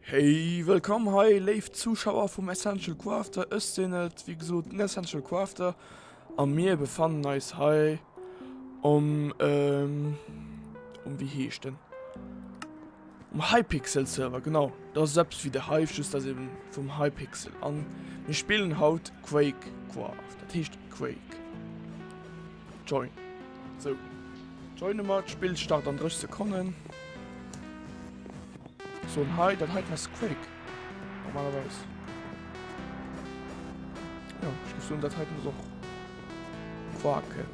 Hey, wëllkomm hei léif Zuschauer vum Essential Crafter. Ech sinn et, wéi gesot, den Essential Crafter a mir befannen eis hei um, ähm, um wéi heescht den? Um Hypixel Server, genau. Dat ass eppes wéi de Hive, just dass eben vum Hypixel. An mir spillen haut Quake Craft, dat heescht Quake. Join. Sou. Joine mer, d'Spill start an 30 Sekonnen. So, an hei, dat heiten ass Quake. Normalerweis. Ja, ech géif soen, dat heiten ass och Quake.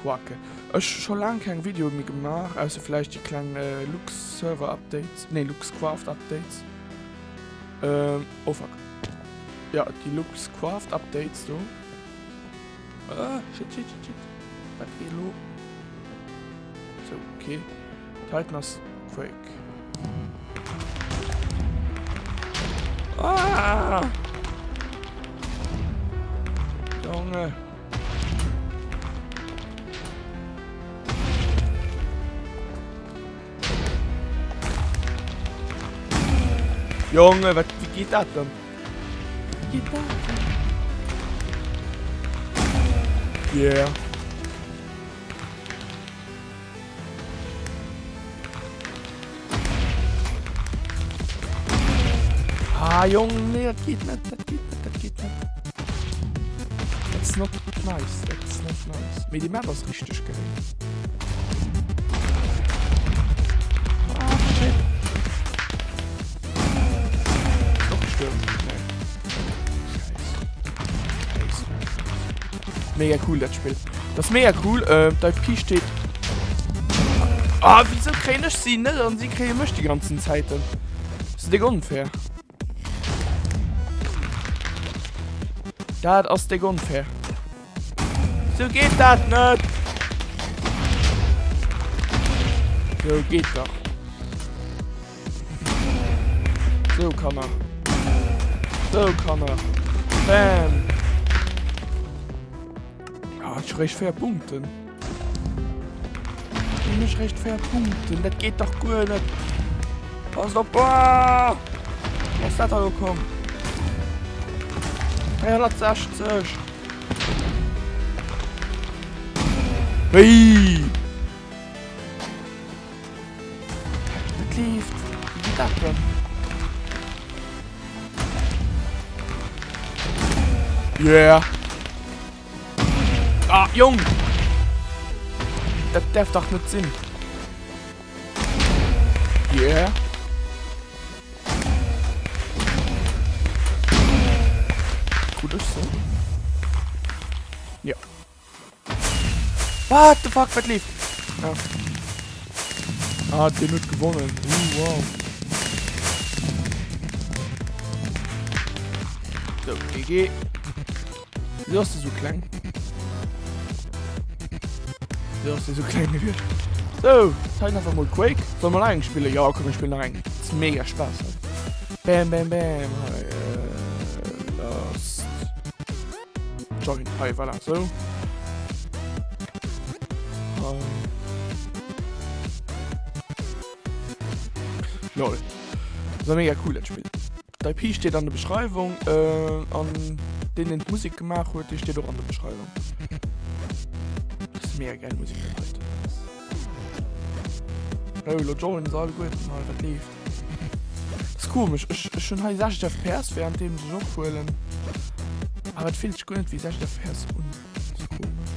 Quake. Ech hu scho laang keng Videoe méi gemaach, ausser vläicht déi kleng äh, Lux-Server-Updates. Nee, Lux-Craft-Updates. Ähm, oh fuck. Ja, déi Lux-Craft-Updates do. Ah, shit, shit, shit, shit. Wat geet elo? So, okay. Titan ass Quake. Ah! Junge. Junge, wat, wie geht dat denn? Wie geht dat denn? Yeah. Ah, Jong, nee, dat geht net, dat geht net, dat geht net. That's not nice, that's not nice. Mee die Map ass richteg geil. Ah, shit. Doch gestorben? Nee. Scheiße. Scheiße. Mega cool, dat Spill. Dat ass mega cool. Äh, d'IP steet. Ah, wieso kréien ech si net an si kréie mech déi ganzen Zäiten? Das ist dick unfair. Dat ass dick unfair. Sou geet dat net! Sou geet dach. Sou Kanner. Sou Kanner. Bam. Ah, ech réischt 4 Punkten. Ech réischt 4 Punkten. Dat geet dach guer net. Passt op. Ah! Wou ass dat da lo komm? 360. Wéi? Dat leeft. Wéi geet dat denn? Yeah. Ah, Jong! Dat därf dach net sinn. Yeah. Krut ech se? Ja. What the fuck, wat leeft? Ja. Ah, den huet gewonnen. Uh, wow. So, GG. Wieso ass de sou kleng? Wieso ass de sou kleng gewiescht? So, Zeit einfach mal Quake. Sollen wir noch eng spielen? Ja, komm, wir spielen noch eng. Das ist mega Spaß. Bam, bam, bam. Hei, äh, last. Join. Hei, voilà. So. Hei. Lol. Das war mega cool, das Spiel. D'IP steet an der Beschreiwung an deen deen d'Musek gemaach huet, dee steet och an der Beschreiwung. Dat ass mega geil Musek dat heiten ass. Oh lo joinen se alleguerten hei, wat leeft? Dat ass komesch, ech ech hunn hei 60 FPS währenddeem ech ophuelen, awer et fillt sech guer net wéi 60 FPS un. Dat ass komesch.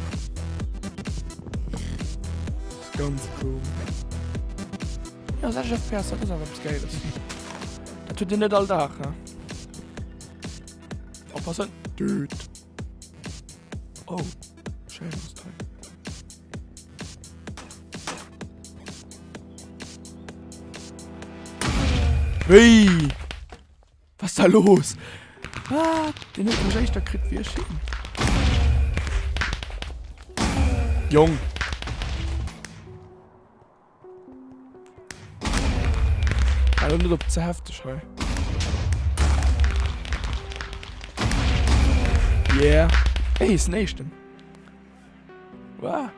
Dat ass ganz komesch. Ja 60 FPS, dat ass awer eppes Gäiles. Dat huet een net all Dag, ne? Oppassen. Dude. Oh, schéin ass dat hei. Wéi? Was ist da los? Ah, den huet mech éischter kritt wéi ech hien. Jong. Also net op ze hefteg hei. Yeah. Ey, ist den éischten. Wow.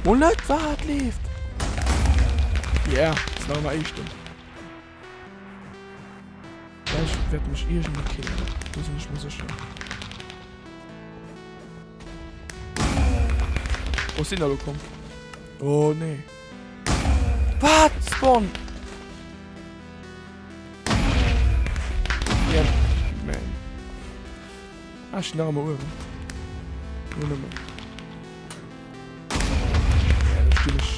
Mol net, wat leeft? Yeah, sinn nach ëmmer Éischten. Gläich wäert mech iergendee killen, do sinn ech mer sécher. Oh, sinn der elo komm? Oh, nee. Wat? Spawn! Yeah, man. Ah, ech sinn nach ëmmer uewen. Nur nëmmen. Ja, da stinn ech.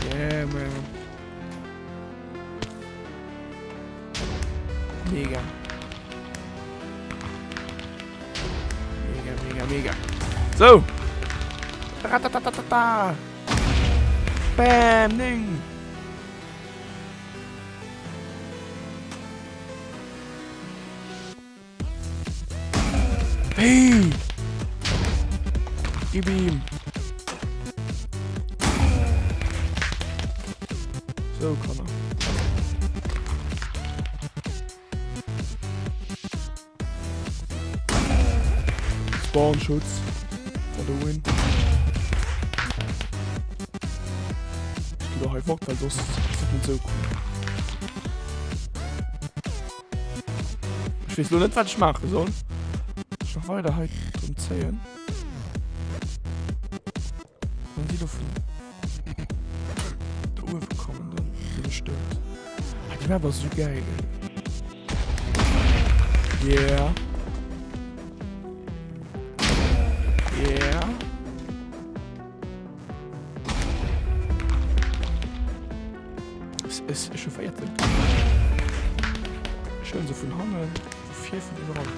Yeah, man. Mega. Mega, mega, mega. So. Ratatatata. Bam, 9. Hey! Gib ihm! So, Connor. Spawnschutz for the win. Ech ginn lo hei fort, well soss ass dat net esou cool. Ech weess lo net, wat ech maache soll. Ech nach weider hei drun zéien. Wann si do vun do uewe kommen, dann sinn ech dout. Ah, déi Map ass esou geil, ey. Yeah. Yeah. Es ech hu 14. Ech huelen se vun hannen, vu vir, vun iwwerall.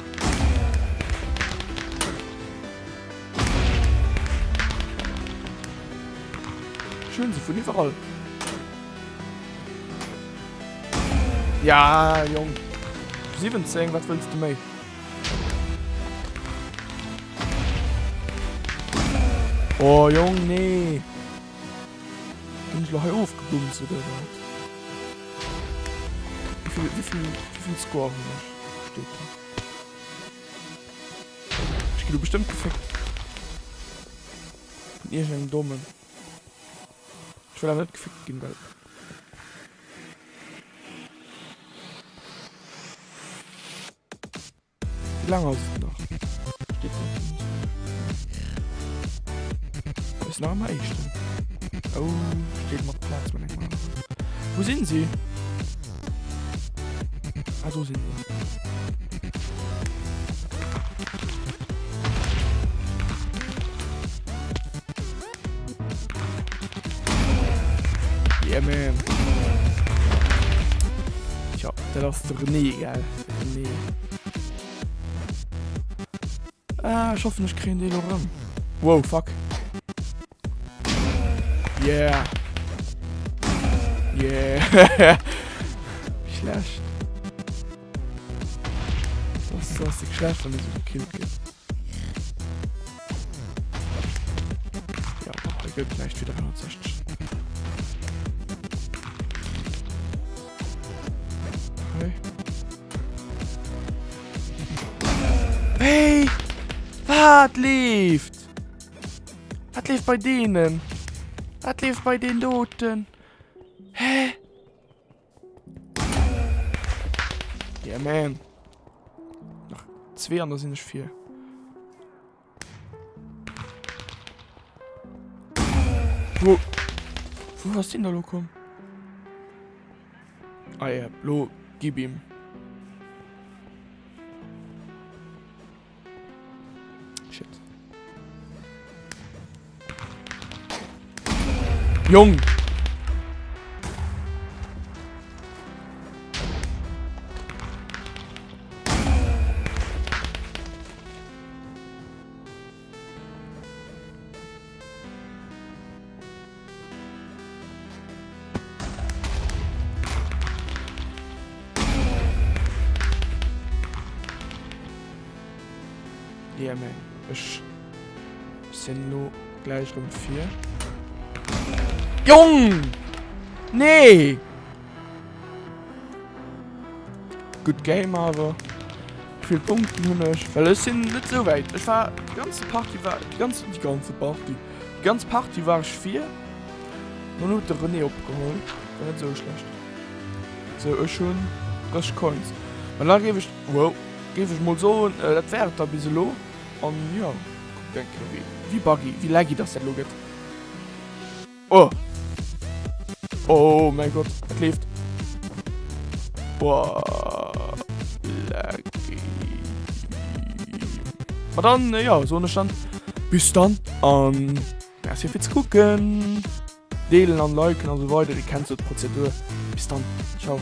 Ech huelen se vun iwwerall. Ja, Jong. 17, wat wëlls de méi? Oh, Jong, nee. Ginn ech lo hei ofgebumst oder wat? Wéi vill, wéi vill, wéi vill Score hunn ech? Steet da. Ech gi lo bestëmmt geféckt. Vun iergendengem Dommen. Ech wëll awer net geféckt ginn, well. Wéi laang ass et nach? Steet dat iergendwou? Ass nach ëmmer éischten. Oh, steet mat Plaz mat engem aneren. Wou sinn si? Ah, do sinn se. Yeah, man. Tja, dat ass de René, gell? De René. Ah, ech hoffen, ech kréien dee lo rëm. Wow, fuck. Yeah. Yeah. Schlecht. Das ass schlecht, wann ee sou gekillt gëtt. Ja, hei gëtt näischt fir 360. Hei. Hey! Wat leeft? Wat leeft bei deenen? Wat leeft bei den doten? Hä? Yeah, man. Nach zwee an da sinn ech vir. Wo, wo ass deen da lo komm? Ah ja, lo gib ihm. Shit. Jong! Yeah man, ech sinn lo gläich rëm vir. Jong! Nee! Good game awer. vill Punkten hunn ech? Well ech sinn net sou wäit. Ech war déi ganze Partie war déi ganz déi ganze Partie déi ganz Partie war ech vir. Dann huet de René opgeholl. War net sou schlecht. Sou ech hunn 30 Coins. Mä da géif ech wow géif ech mol soen, dat wär et da bis elo. An jo, kuckt eng Kéier wéi wéi buggy wéi laggy dass dat elo gëtt. Oh! Oh mäi Gott, et leeft. Boah, laggy. Ma dann, jo, soen ech dann bis dann an merci fir ze kucken. Deelen an liken an esou weider, dir kennt jo d'Prozedur. Bis dann, ciao.